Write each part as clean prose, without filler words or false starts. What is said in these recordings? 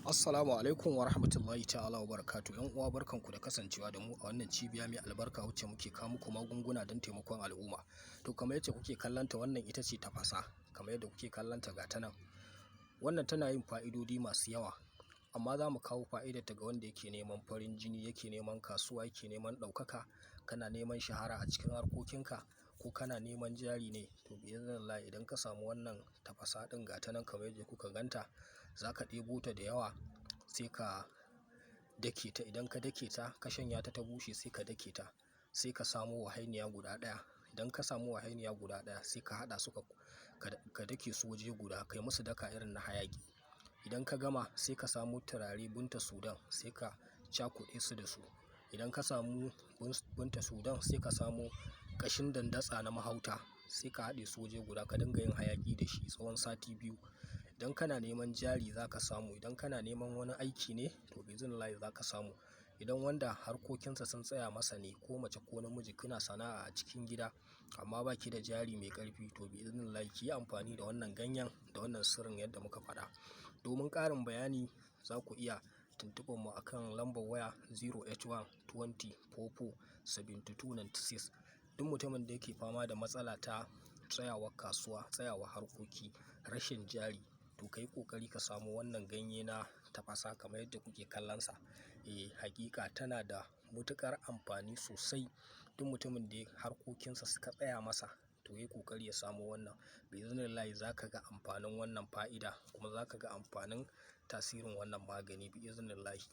Assalamu alaikum wa rahmatullahi ta'ala wa barakatuh. ‘Yan uwa, barkanku da kasancewa da mu a wannan cibiya mai albarka wacce muke kawo muku magunguna don taimakon al'umma. To, kamar yacce kuke kallonta, wannan ita ce tafasa, kamar yadda kuke kallonta, ga ta nan. Wannan tana yin fa'idodi masu yawa, amma za mu kawo fa'idarta ga wanda yake neman farin jini, yake neman kasuwa, yake neman ɗaukaka, kana neman shahara a cikin harkokinka, ko kana neman jari ne. To, bi'iznillahi, idan ka samu wannan tafasa ɗin, ga ta nan kamar yadda kuka ganta, za ka ɗebo ta da yawa, sai ka dake ta. Idan ka dake ta, ka shanya ta, ta bushe, sai ka dake ta, sai ka samo wahainiya guda ɗaya. Idan ka samu wahainiya guda ɗaya, sai ka haɗa su, ka dake su waje guda, kai musu daka irin na hayaƙi. Idan ka gama, sai ka samo turare Bunta Sudan, sai ka cakuɗe su da su. Idan ka samu Bunta Sudan, sai ka samo ƙashin dandatsa na mahauta, sai ka haɗe su waje guda, ka dinga yin hayaƙi da shi tsawon sati 2. Idan kana neman jari, za ka samu. Idan kana neman wani aiki ne, to bi'iznillahi za ka samu. Idan wanda harkokinsa sun tsaya masa ne, ko mace ko namiji, kuna sana'a a cikin gida amma ba ki da jari mai ƙarfi, to bi'iznillahi ki yi amfani da wannan ganyen da wannan sirrin yadda muka faɗa. Domin ƙarin bayani, za ku iya tuntuɓar mu akan lambar waya 081 20 44 72 96. Duk mutumin da yake fama da matsala ta tsayawar kasuwa, tsayawar harkoki, rashin jari, to ka yi ƙoƙari ka samu wannan ganye na tafasa kamar yadda kuke kallonsa. Eh, hakika tana da matuƙar amfani sosai. Duk mutumin da harkokinsa suka tsaya masa, to yi ƙoƙari ya samu wannan. Bi'iznillahi za ka ga amfanin wannan fa'ida, kuma za ka ga amfanin tasirin wannan magani bi'iznillahi.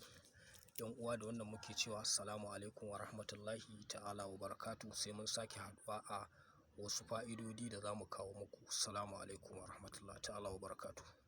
'Yan uwa, da wannan muke cewa assalamu alaikum wa rahmatullahi ta'ala wa barakatuh. Sai mun sake haɗuwa a wasu fa'idodi da za mu kawo muku. Assalamu alaikum wa rahmatullahi ta'ala wa barakatuh.